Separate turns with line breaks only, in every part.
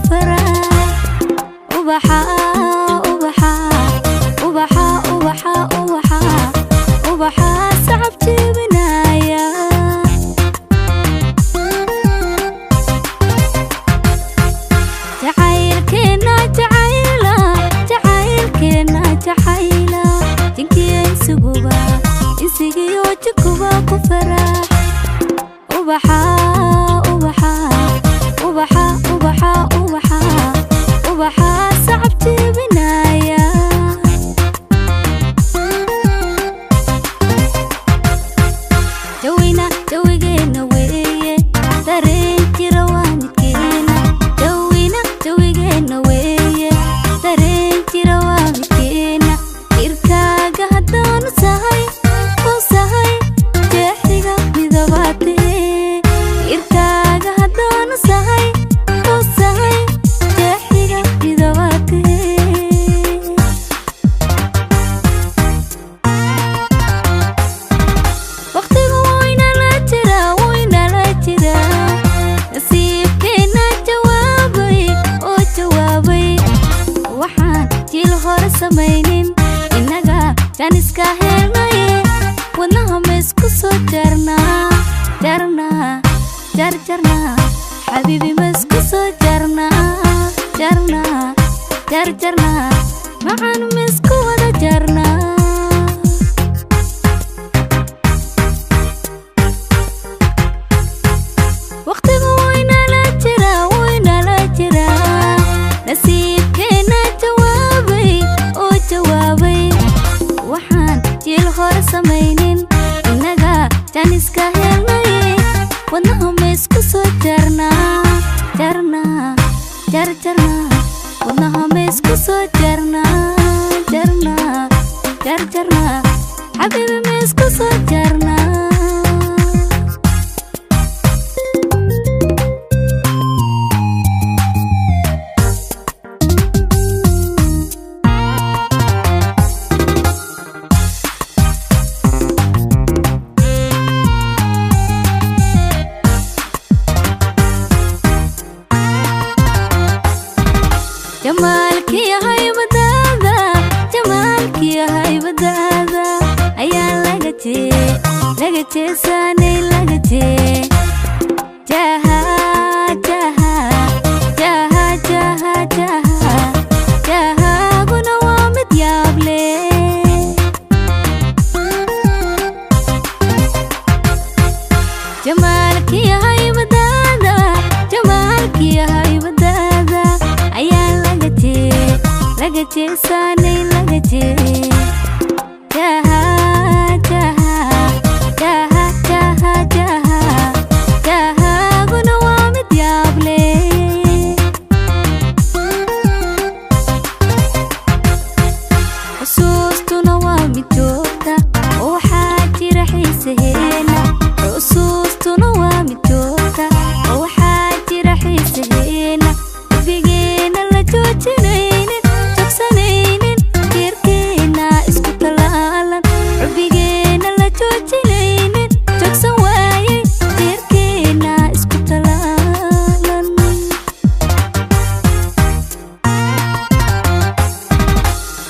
farax. Ubaxa, ubaxa, ubaxa, ubaxa, ubaxa, ubaxa sacab jebinaya. Jacaylkeena jacayla, jacaylkeena jacayla, jinkiyo insuguba, insigiyo jinkuba ku farax. Ubaxa, ubaxa, ubaxa, ubaxa, ubaxa, ubaxa sacab jebinaya. Jawina jawigeena weeye, dareen jira waa midkeena. Jawina jawigeena weeye, dareen jira waa midkeena. Jirkaaga haddaanu sahay u sahay, jeexiga midabaatee. Jirkaaga haddaanu sahay u sahay, jeexiga midabaatee. Waqtigu waynala jiraa, waynala jiraa, nasiibkeena jawaabay oo jawaabay. Waxaan jiil hore samaynin, innaga jaaniska helnay. Wadnaha ma isku soo jarnaa, jarnaa, jarjarnaa? Xabiibi, ma isku soo jarnaa, jarnaa, jarjarnaa? Macaan, ma isku wada jarnaa? Waqtigu waynala jiraa, waynala jiraa, nasiibkeena jawaabay oo jawaabay. Waxaan jiil hore samaynin, innaga jaaniska helnay. Wadnaha ma isku soo jarnaa, jarnaa, jarjarnaa? Wadnaha ma isku soo jarnaa, jarnaa, jarjarnaa? Xabiibi, ma isku soo jarnaa? Jamaalkii haybadaada, jamaalkii haybadaada ayaa laga jee, laga jeesaanay, laga jee. Jaha, jaha, jaha, jaha, jaha, jahaaguna waa mid yaab leh. Jamaalkii haybadaada, jamaalkii haybadaada ayaa laga jee, laga jeesaanay, laga jee. Jaha, jaha, jaha, jaha, jaha, jahaaguna waa mid yaab leh. Xusuustuna waa mid joogta oo waxaa jira xiisaheena. Xusuustuna waa mid joogta oo waxaa jira xiisaheena. Xubbigeena la joojinaynin, jogsanaynin, jirkeena isku talaalan. Xubbigeena la joojinaynin, jogsan waayey, jirkeena isku talaalan.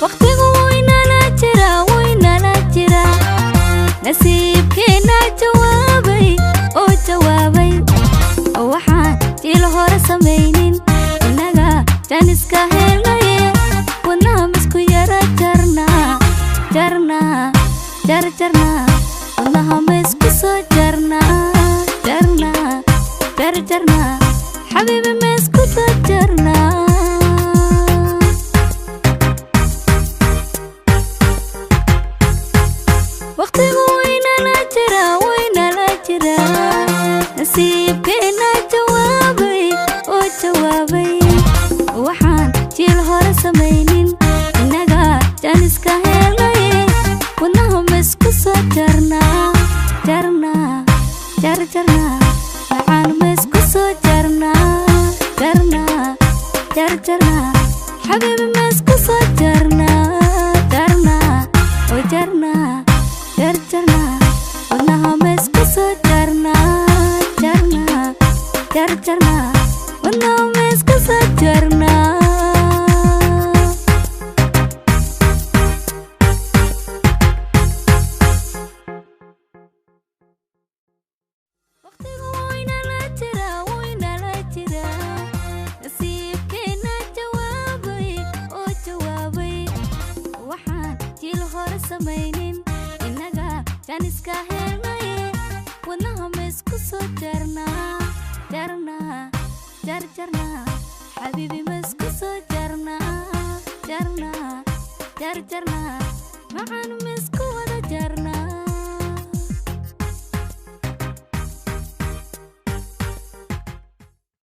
Waqtigu waynala jiraa, waynala jiraa, nasiibkeena jawaabay oo jawaabay. Oo waxaan jiil hore samaynin, innaga jaaniska helnaye. Wadnaha misku yara jarnaa, jarnaa, jarjarnaa? Wadnaha ma isku soo jarnaa, jarnaa, jarjarnaa? Xabiibi, ma isku soo jarnaa? Waqtigu waynala jiraa, waynala jiraa, nasiibkeena jawaabay oo jawaabay. Waxaan jiil hore samaynin, innaga jaaniska helnay. Wadnaha ma isku soo jarnaa, jarnaa, jarjarnaa? Macaan, ma isku soo jarnaa, jarnaa, jarjarnaa? Xabiibi, ma isku soo jarnaa, jarnaa oo jarnaa, jarjarnaa? Wadnaha ma isku soo jarnaa, jarnaa, jarjarnaa? Wadnaha ma isku soo Janiska helnaye, wadnaha ma isku soo jarnaa, jarnaa, jarjarnaa? Xabiibi, ma isku soo jarnaa, jarnaa, jarjarnaa? Macaan, ma isku